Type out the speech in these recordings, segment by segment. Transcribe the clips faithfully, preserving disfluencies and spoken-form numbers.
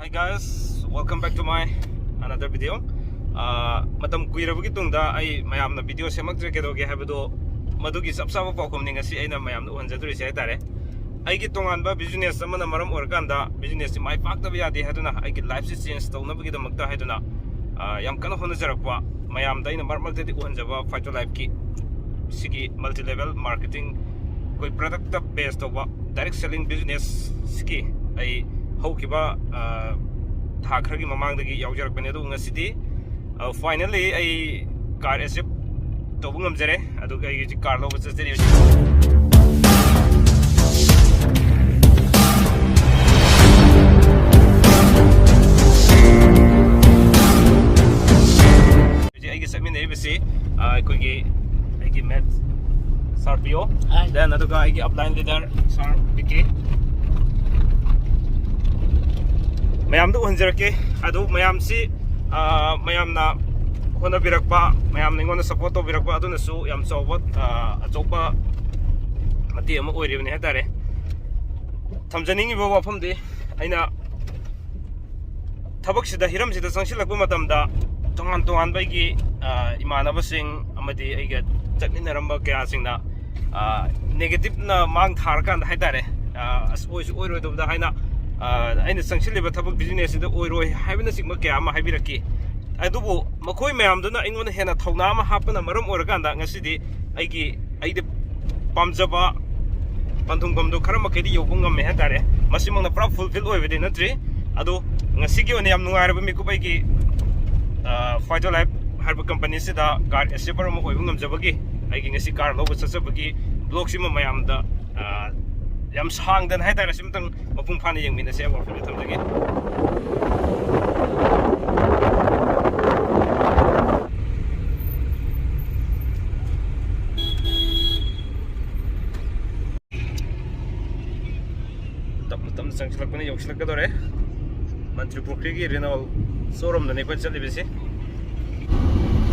Hi guys, welcome back to my another video. ꯑꯥ, ꯃꯇꯝ ꯀꯨꯏꯔꯕꯒꯤ ꯇꯨꯡꯗ ꯑꯩ ꯃꯌꯥꯝꯅ ꯚꯤꯗꯤꯑꯣ ꯁꯦꯝꯃꯛꯇ꯭ꯔꯦ ꯀꯩꯗꯧꯒꯦ ꯍꯥꯏꯕꯗꯣ, ꯃꯗꯨꯒꯤ ꯆꯞ ꯆꯥꯕ ꯄꯥꯎꯈꯨꯝꯅꯤ ꯉꯁꯤ ꯑꯩꯅ ꯃꯌꯥꯝꯗ ꯎꯍꯟꯖꯗꯣꯔꯤꯁꯦ ꯍꯥꯏꯇꯥꯔꯦ꯫ ꯑꯩꯒꯤ ꯇꯣꯉꯥꯟꯕ ꯕꯤꯖꯤꯅꯦꯁ ꯑꯃꯅ ꯃꯔꯝ ꯑꯣꯏꯔꯀꯥꯟꯗ ꯕꯤꯖꯤꯅꯦꯁꯁꯤ ꯃꯥꯏ ꯄꯥꯛꯇꯕ ꯌꯥꯗꯦ ꯍꯥꯏꯗꯨꯅ ꯑꯩꯒꯤ ꯂꯥꯏꯐꯁꯤ ꯆꯦꯟꯖ ꯇꯧꯅꯕꯒꯤꯗꯃꯛꯇ ꯍꯥꯏꯗꯨꯅ, ꯑꯥ, ꯌꯥꯝ ꯀꯟꯅ ꯍꯣꯠꯅꯖꯔꯛꯄ ꯃꯌꯥꯝꯗ ꯑꯩꯅ ꯃꯔꯛ ꯃꯔꯛꯇꯗꯤ ꯎꯍꯟꯖꯕ ꯐꯥꯏꯇꯣ ꯂꯥꯏꯐꯀꯤ ꯁꯤꯒꯤ ꯃꯜꯇꯤ ꯂꯦꯚꯦꯜ ꯃꯥꯔꯀꯦꯇꯤꯡ, ꯑꯩꯈꯣꯏ ꯄ꯭ꯔꯗꯛꯇ ꯕꯦꯁ ꯇꯧꯕ ꯗꯥꯏꯔꯦꯛ ꯁꯦꯂꯤꯡ ꯕꯤꯖꯤꯅꯦꯁꯀꯤ ꯑꯩ ꯍꯧꯈꯤꯕ, ꯑ, ꯊꯥ ꯈꯔꯒꯤ ꯃꯃꯥꯡꯗꯒꯤ ꯌꯥꯎꯖꯔꯛꯄꯅꯦ꯫ ꯑꯗꯨꯕꯨ ꯉꯁꯤꯗꯤ, ꯑ, ꯐꯥꯏꯅꯦꯜꯂꯤ ꯑꯩ ꯀꯥꯔ ꯑꯦꯆꯤꯞ ꯇꯧꯕ ꯉꯝꯖꯔꯦ꯫ ꯑꯗꯨꯒ ꯑꯩ ꯍꯧꯖꯤꯛ ꯀꯥꯔ ꯂꯧꯕ ꯆꯠꯆꯔꯤ ꯍꯧꯖꯤꯛ꯫ ꯍꯧꯖꯤꯛ ꯑꯩꯒ ꯆꯠꯃꯤꯟꯅꯔꯤꯕꯁꯤ, ꯑ, ꯑꯩꯈꯣꯏꯒꯤ, ꯑꯩꯒꯤ ꯃꯦꯠ ꯁꯥꯔ ꯄꯤꯌꯣ, Hi. Then ꯑꯗꯨꯒ ꯑꯩꯒꯤ ꯑꯞꯂꯥꯏꯟ ꯂꯤꯗꯔ ꯁꯥꯔ ꯕꯤ ꯀꯦ꯫ ꯃꯌꯥꯝꯗ ꯎꯍꯟꯖꯔꯛꯀꯦ꯫ ꯑꯗꯨ ꯃꯌꯥꯝꯁꯤ, ꯑ, ꯃꯌꯥꯝꯅ ꯍꯣꯠꯅꯕꯤꯔꯛꯄ, ꯃꯌꯥꯝꯅ ꯑꯩꯉꯣꯟꯗ ꯁꯞꯄꯣꯔꯠ ꯇꯧꯕꯤꯔꯛꯄ ꯑꯗꯨꯅꯁꯨ ꯌꯥꯝ ꯆꯥꯎꯕ, ꯑ, ꯑꯆꯧꯕ ꯃꯇꯦꯡ ꯑꯃ ꯑꯣꯏꯔꯤꯕꯅꯤ ꯍꯥꯏꯇꯥꯔꯦ꯫ ꯊꯝꯖꯅꯤꯡꯉꯤꯕ ꯋꯥꯐꯝꯗꯤ, ꯑꯩꯅ ꯊꯕꯛꯁꯤꯗ, ꯍꯤꯔꯝꯁꯤꯗ ꯆꯪꯁꯤꯜꯂꯛꯄ ꯃꯇꯝꯗ ꯇꯣꯉꯥꯟ ꯇꯣꯉꯥꯟꯕ ꯑꯩꯒꯤ, ꯑ, ꯏꯃꯥꯟꯅꯕꯁꯤꯡ ꯑꯃꯗꯤ ꯑꯩꯒ ꯆꯠꯃꯤꯟꯅꯔꯝꯕ ꯀꯌꯥꯁꯤꯡꯅ, ꯑ, ꯅꯦꯒꯦꯇꯤꯞꯅ ꯃꯥꯡ ꯊꯥꯔꯀꯥꯟꯗ ꯍꯥꯏꯇꯥꯔꯦ, ꯑ, "ꯑꯁ, ꯑꯣꯏꯁꯨ ꯑꯣꯏꯔꯣꯏꯗꯕꯗ" ꯍꯥꯏꯅ, ꯑ, ꯑꯩꯅ ꯆꯪꯁꯤꯜꯂꯤꯕ ꯊꯕꯛ ꯕꯤꯖꯤꯅꯦꯁꯁꯤꯗ ꯑꯣꯏꯔꯣꯏ ꯍꯥꯏꯕꯅꯆꯤꯡꯕ ꯀꯌꯥ ꯑꯃ ꯍꯥꯏꯕꯤꯔꯛꯈꯤ꯫ ꯑꯗꯨꯕꯨ ꯃꯈꯣꯏ ꯃꯌꯥꯝꯗꯨꯅ ꯑꯩꯉꯣꯟꯗ ꯍꯦꯟꯅ ꯊꯧꯅꯥ ꯑꯃ ꯍꯥꯞꯄꯅ ꯃꯔꯝ ꯑꯣꯏꯔꯀꯥꯟꯗ ꯉꯁꯤꯗꯤ ꯑꯩꯒꯤ, ꯑꯩꯗ ꯄꯥꯝꯖꯕ ꯄꯟꯊꯨꯡꯐꯝꯗꯨ ꯈꯔ ꯃꯈꯩꯗꯤ ꯌꯧꯕ ꯉꯝꯃꯦ ꯍꯥꯏꯇꯥꯔꯦ꯫ ꯃꯁꯤꯃꯛꯅ ꯄꯨꯔꯥ ꯐꯨꯜꯐꯤꯜ ꯑꯣꯏꯕꯗꯤ ꯅꯠꯇ꯭ꯔꯤ꯫ ꯑꯗꯣ ꯉꯁꯤꯒꯤ ꯑꯣꯏꯅ ꯌꯥꯝ ꯅꯨꯡꯉꯥꯏꯔꯕ ꯃꯤꯀꯨꯞ ꯑꯩꯒꯤ, ꯑ, ꯐꯥꯏꯇꯣ ꯂꯥꯏꯐ ꯍꯥꯏꯔꯤꯕ ꯀꯝꯄꯅꯤꯁꯤꯗ ꯀꯥꯔ ꯑꯦꯆꯤꯚꯔ ꯑꯃ ꯑꯣꯏꯕ ꯉꯝꯖꯕꯒꯤ, ꯑꯩꯒꯤ ꯉꯁꯤ ꯀꯥꯔ ꯂꯧꯕ ꯆꯠꯆꯕꯒꯤ ꯕ꯭ꯂꯣꯒꯁꯤꯃ ꯃꯌꯥꯝꯗ, ꯑ, ꯌꯥꯝ ꯁꯥꯡꯗꯅ ꯍꯥꯏꯇꯥꯔꯦ, ꯁꯤꯝꯇꯪ ꯃꯄꯨꯡ ꯐꯥꯅ ꯌꯦꯡꯃꯤꯟꯅꯁꯦ ꯍꯥꯏꯕ ꯋꯥꯐꯝꯁꯦ ꯊꯝꯖꯒꯦ꯫ ꯇꯞꯅ ꯇꯞꯅ ꯆꯪꯁꯤꯜꯂꯛꯄꯅ ꯌꯧꯁꯤꯜꯂꯛꯀꯗꯧꯔꯦ꯫ ꯃꯟꯇ꯭ꯔꯤ ꯄꯨꯈ꯭ꯔꯤꯒꯤ ꯔꯦꯅꯣꯜ ꯁꯣꯔꯨꯝꯗꯅꯤ ꯑꯩꯈꯣꯏꯅ ꯆꯠꯂꯤꯕꯁꯤ꯫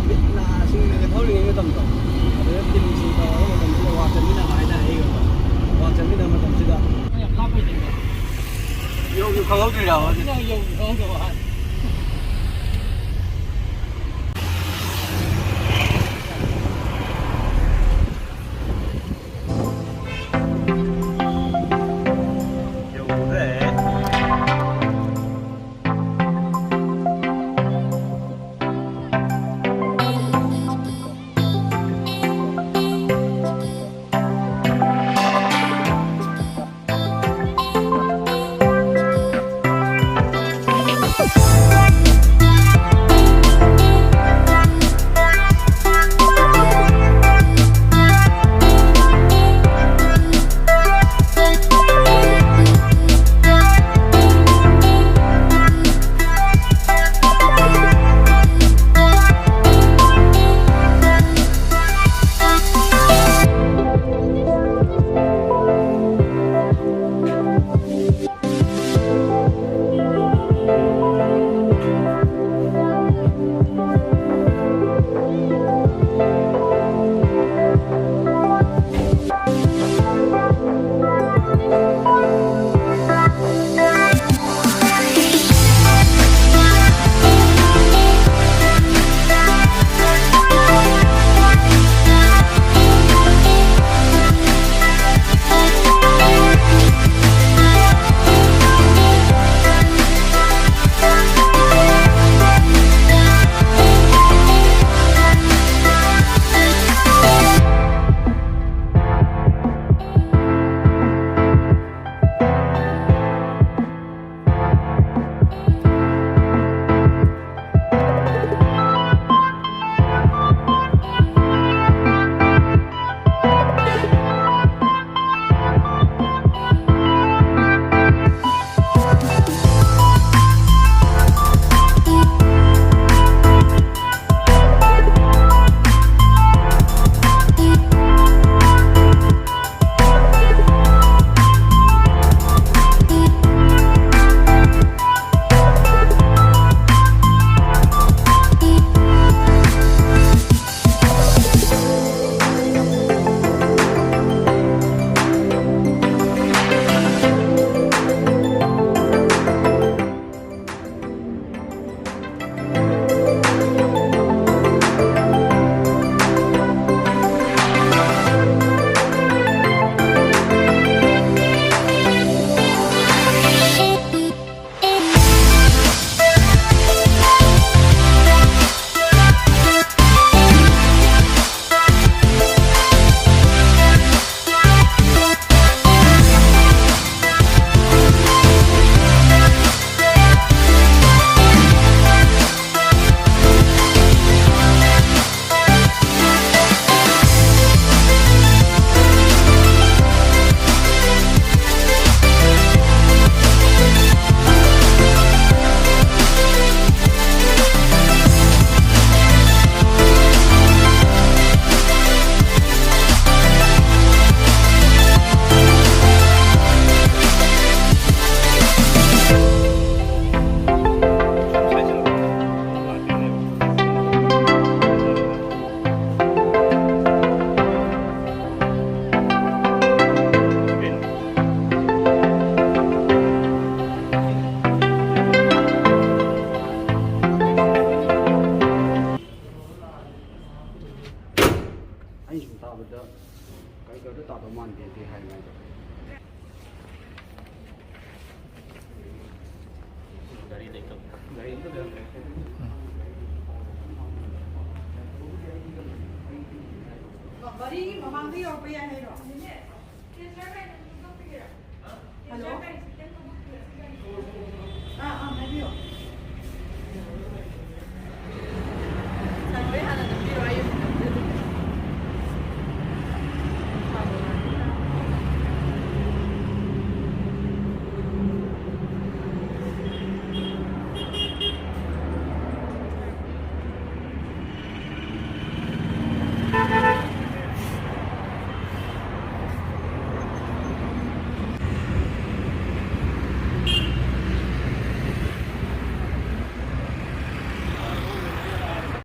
ꯃꯤꯠ ꯅꯥꯁꯤꯡꯅꯒ ꯊꯧꯔꯤꯉꯩ ꯃꯇꯝꯗꯣ, ꯑꯗꯨꯗ ꯇꯤꯝꯁꯤꯡ ꯇꯧꯔꯒ ꯃꯇꯝꯗꯨꯗ ꯋꯥꯛ ꯆꯠꯃꯤꯟꯅꯕ ꯍꯥꯏꯇꯥꯔꯦ꯫ ꯑꯩꯒ ꯋꯥꯛ ꯆꯠꯃꯤꯟꯅꯕ ꯃꯇꯝꯁꯤꯗ ꯌꯥꯝ ꯂꯥꯞꯄ ꯑꯣꯏꯗꯦ꯫ ꯌꯧ, ꯌꯧ, ꯈꯪꯍꯧꯗ꯭ꯔꯤꯔꯕ? ꯌꯧꯔꯦ꯫ ꯒꯥꯔꯤ ꯃꯃꯥꯡꯗ ꯌꯧꯔꯛꯄ ꯌꯥꯏ ꯍꯥꯏꯔꯣ?